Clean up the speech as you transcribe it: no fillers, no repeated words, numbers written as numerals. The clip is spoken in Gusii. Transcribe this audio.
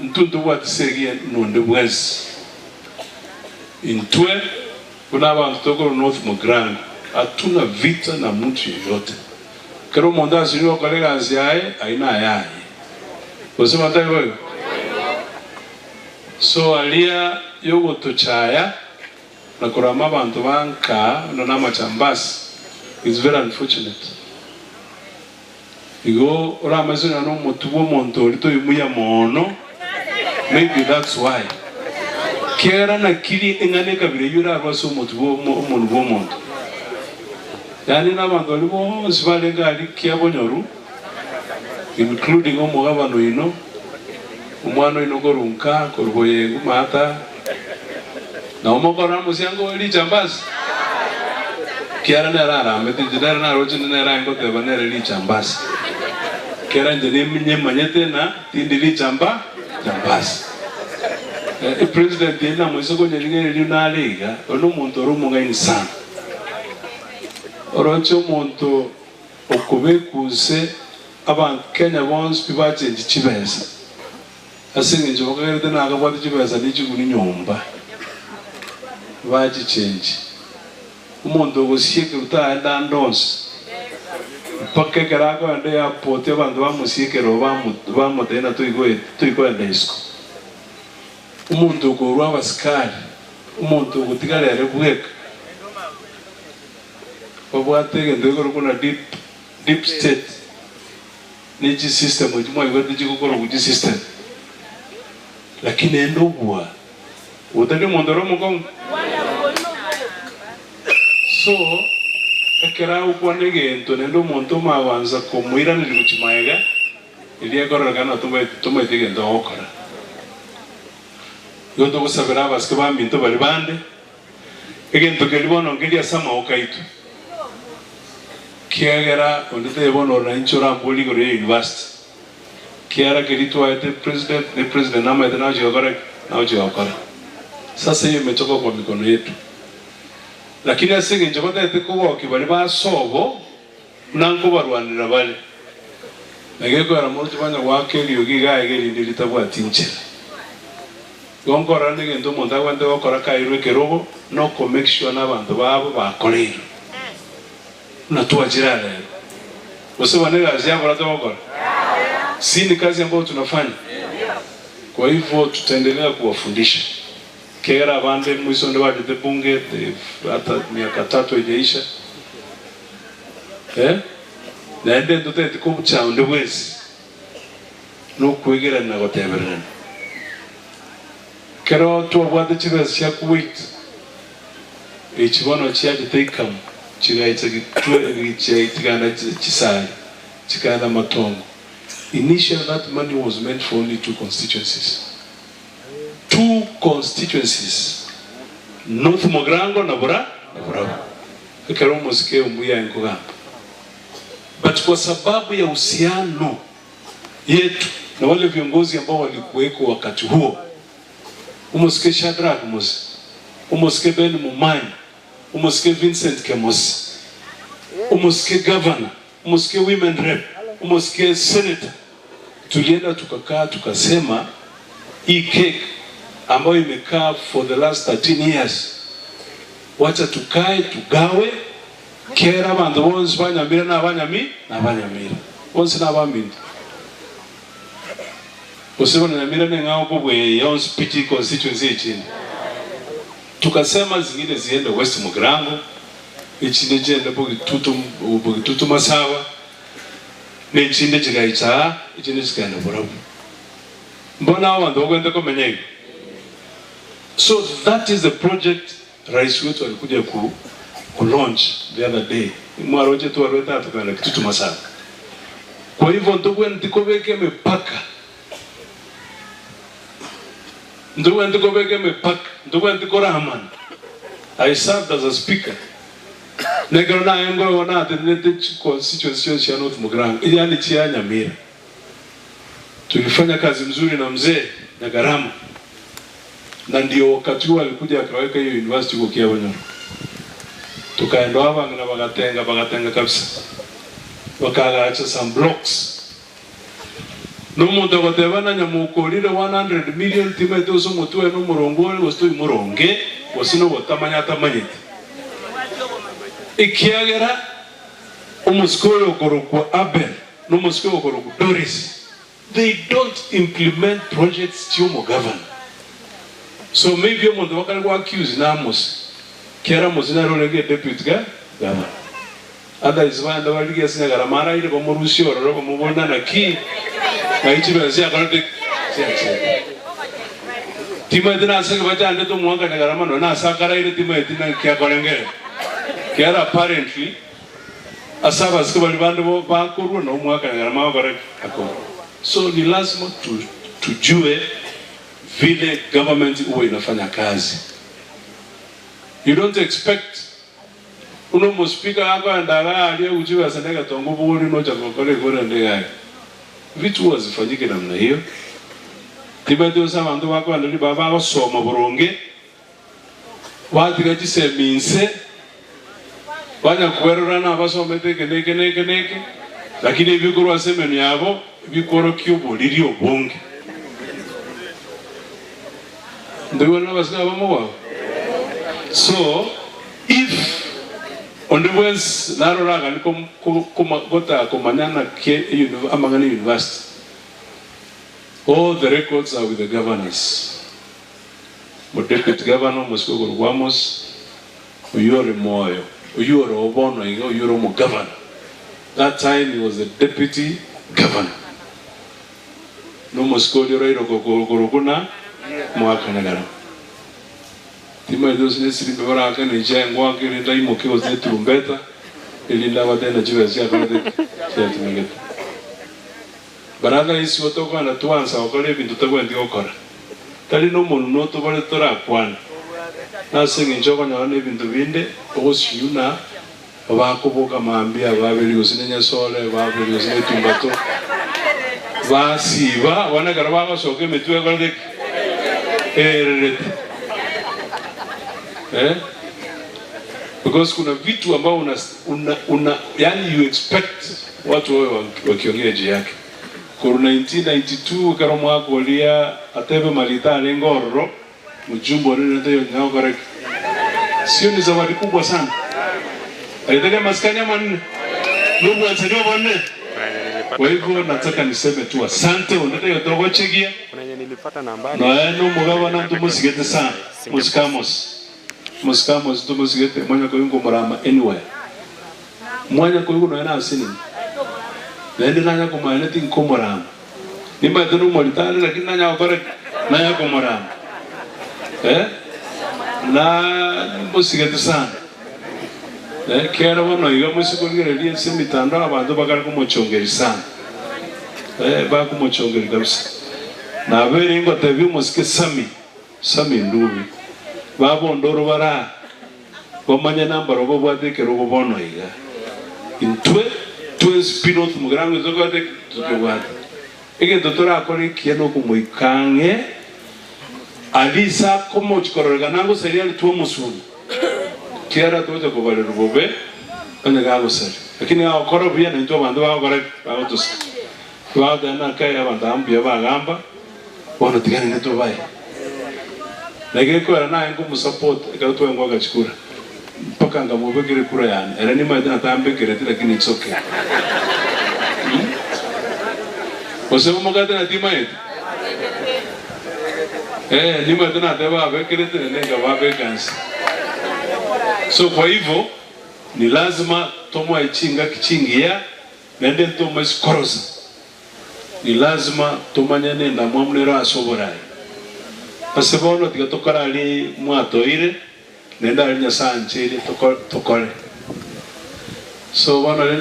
Intwe ntobwati segi nonde bwensi. Intwe buna abanto tokorwa North Mugirango hatuna vita na mtu yeyote. Kera omonto asirire gokora egasi yaye ayio nayaye. Gose batari boigo? So aria yogotochaya na korama abanto ba nka buna namachambasi is very unfortunate. Igo oramanyise nonya nomotwe bw'omonto oria toi muya mono, maybe that's why. Kiagera nakiri eng'ana ekabira eyio erarwe ase omotwe bwa omonwe bw'omonto. Yaani nabanto baria bonsi barenge aria kiabonyoru, including omogabana oino, omwana oino korwa nka, korwa boyegu maata, Nabo mokorora omosiango oyo richambasi? Kiara nere aramete, inche nere naroche inde nere aye ngoteba nere richambasi. Kiara inche nimanyete na tindi richamba jambasi. Eh, epresident eye namoise konyerigereria nare iga, oyo nomonto ore omong'aini sana. Oroche omonto okobekwa inse abakenya bonsi pi bachenchi chibesa. Ase engencho bakagerete nakabwate chibesa ne chiguni nyomba, bachichenchia. Omonto ogosiekerwa taenda ande onsi, mpaka ekero akoenda eapoti abanto bamosiekera oo bamotebia ng'a toikoenda isiko. Omonto okorwa abasikari, omonto ogotigara ere bweka, babwate egento gekorokwa buna deep state. Ne chisystem echi mwaigwete chigokorwa chisystem, lakini ende obua otari omonto ore omokong'u. So ekero agokwana egento naende omonto omagoansa komoiraneria gochia magega, erio ekororekana tomaeti tomaeti egento agokora. Igo togosabera abasike baminto baria bande, Egento keria bono nkeria ase amaboko aito, kiagera onde taiyo bono ore nainche oramborie igoro ye university, kiara keria twaete president, ne president namaete nagochia gokora ki? Nagochia gokora. Sasa eyio imetoka kwa mikono yetu. Lakini ase eng'encho batagete kogokia baria basobo, buna nkobarwanera bare, na gekoera moroche banya goaka eriogi iga iga erinde ritabwati inchera. Igo nkorora negento omonto agwenerete gokora kairwe ekerogo noko make sure nabanto babo bakoreirwe buna twachire aa rero. Gose bono egasi yabora togokora? Si ni kazi ambayo tunafanya? Kwa hivyo tutaendelea kuwafundisha ekiagera abande moiso onde bachete bunge hata miaka tatu haijaisha eh, naende ntotagete kobucha onde bwensi. Nokwegerania na gotebererania. Ekero twabwate chibesa chia Kuwait, echi bono chiachete ikamu, chigaicha chiganda chisari, chikaenda matongo. Initially that money was meant for only two constituencies. Two constituencies, North Mugirango na Bura na Buraba. Ekero omosike omuya aye nkogamba. But kwa sababu ya uhusiano yetu na wale viongozi ambao walikuweko wakati huo, omosike Shadrack Mose, omosike Ben Momanyi, omosike Vincent Kemosi, omosike Governor, omosike Women Rep, omosike Senator, tulienda tukakaa tukasema hii cake ambayo imekaa for the last 13 years wacha tukae tugawe Kera abanto bonsi ba Nyamira na abanyami na abanyamira bonsi nabaminto. Gose bono Nyamira neng'ao kobua eye yonsi pi chi constituency echinde. Tukasema zingine ziende West Mugirango, echinde chiende Bogitutu Bogitutu Masaba, na echinde chigaicha aa, echinde chikaenda Borabu. Mbono abanto bagwenerete komenya igo. So that is the project Rais wetu alikuja ku ku launch the other day mwaroche twarwete aa tokagenda Kitutu Masaba. Kwa hivyo ntobwenereti kobeka emepaka, ntobwenereti kobeka emepaka, ntobwenereti koramana. I served as a speaker na ekero naye nkoigwa natenenete chi constituency chionsi chia North Mugirango yaani chia Nyamira. Tulifanya kazi mzuri na mzee Nyagarama na ndio wakati huo alikuja akaweka hiyo university huko Kiabonyoru tukaenda abang'ina bagatenga bagatenga kabisa bakaagacha some blocks. Na omonto agoteba na nyamokorire 100 million timaeti gose omotwe oye nomoronge ore gose toi moronge gose nogotamanya atamanyeti. Ekiagera omosike oyo okorokwa Abel na omosike oyo okorokwa Doris they don't implement projects chi'omogavana. So maybe omonto bakare go accuse na Amos kiara Amos nere orenge deputy governor. Otherwise bande barigie ase nyagarama araire bamorusie ororo bamobori naki ng'ai chibesa chiakorete ki? Chiachete. Timaeti nase ki bachandete omwaka nyagarama nonya nase akaraire timaeti naki akorengere. Kiara apparently ase abasike baria bande bo bakorwa na omwaka nyagarama agokora ki? Akorwa. So ni lazima tu tujue vile government huwa inafanya kazi. You don't expect Buna omospeaker akoenda iga aria gochia chibesa na egetongo bori nocha gokora igoro ende iga aria. Vitu huwa hazifanyiki namna hiyo. Timanyeti gose abanto bakoenda ribaga bagosoma boronge, batiga chisemi inse, banya kwerora nabasomete eke na eke na eke na eke, lakini ebikorwa ase emenwa yabo bikworokia oboriri obonge. Ntoigwane nabasike abamo kwabo? So if onde bwensi narora agani gotaka komanya naki amang'ana e university, all the records are with the governors. Mo deputy governor omosike okorokwa Amos, oyio ore moyo, oyio ore oo bono iga, oyio ore omogavana. That time he was the deputy governor. Nomosike oria oraire okorokwa na moakanagara. Timanyeti gose nesirimbe baraakane inche ngoake erinde aimoke gose neturumbeta, erinde abatende chibesa chiakorete ki? Chiatumegete. Brother isiko tokogenda twansa gokora ebinto totagwenereti gokora. Tari nomonwa notobare torakwane. Nase eng'encho okonyora nebinto binde ogosinyuna Bakoboka mambia baberi gose nenyasore, baberi gose netumbato, basiba, bono ekero bagosoka emetwe ekorete ki? Eererete. Eh? Because kuna vitu ambao una, una, una, yani you expect watu wawe wakiongea juu yake. Korwa 1992 ekero omwaka oria atebe marita arenge ororo, Mjumbe one nere taiyo onye gokora ki? Sio ni zawadi kubwa sana? Aye tari amasikani amanene? Nobwanchani obonene? Kuna yenye nilipata Kwa hivyo kutoka nataka nambari. niseme tu asante onde taiyo togochegia Kuna yenye nilipata nambari nonya na kuna nomogabana yenye record ntomosigete sana singepost. mosike Amos mosike Amos ntomosigete mwanya koigwa nkomorama anywhere mwanya koigwa nonya nase nini naende nanya komanya tinkomorama Nimbaete nomorito are, lakini nanya gokora ki? Nanya komorama. Eh? Na mosigete sana. Eh, kera bono iga moise korigereria ase emitandao abanto bakare komochongeria sana. Eh, bakomochongeria kabisa. Nabeire ngotebia omosike Sammy, Sammy Ndubi, baba onde oro bare aa, bamanye nambaro babwate ekerogo bono iga. Intwe twensi pi North Mugirango ntobwate ki? Totobwate. Egento torakore ekiya nokomoika ang'e aria ise akomochi kororekana ngosaria are twamosuna. Kiara tocha kobarerwa bobe onye gagosaria. Lakini gagokora buya naintwe abanto bagokora ki? Bagotosika. Bagoteba naki abanto aba mbuya bagamba bono tiga naende tobae. Na gekoera naye nkomosupport ekero twengwa agachikura mpaka nkamobekera ekura yane ere nimaete natambekereti lakini it's okay mm gose omogate na timaeti eh nimaete nateba abekerete naende nkababeka nse so kwa hivyo ni lazima tomoe chingaki chingiya naende ntomoe korosa. Ni lazima tomanye nendamwamu nero ase oborai. Ase bono tiga tokore aria mwatoire, naende aria Nyasae ancheire tokore. So bono rende.